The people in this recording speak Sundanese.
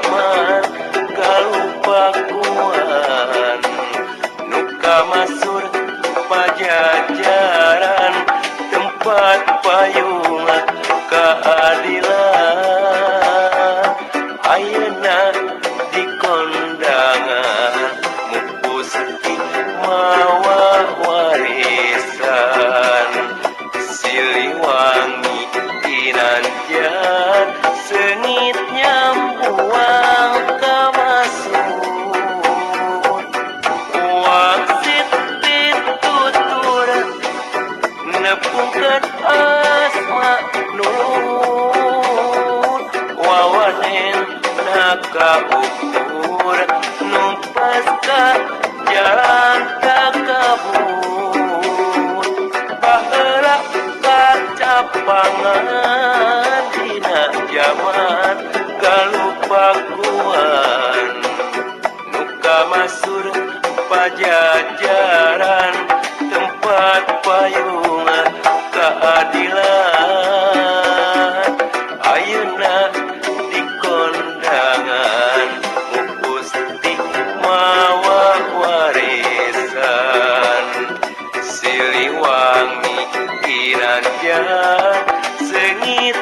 zaman Galuh Pakuan nu kamasur Pajajaran tempat payung keadilan. Ayeuna di kondangan Mupusti mawa warisan Siliwangi Ginanjar seungit nyambuang kamasur wangsit pitutur nepungkeun asma nur wawanen kaukur numpas ka jalan takabur baheula kacapangan dina zaman Galuh Pakuan nu kamasur Pajajaran tempat payung keadilan. Ayeuna di kondangan Mupusti mawa warisan Siliwangi Ginanjar seungit.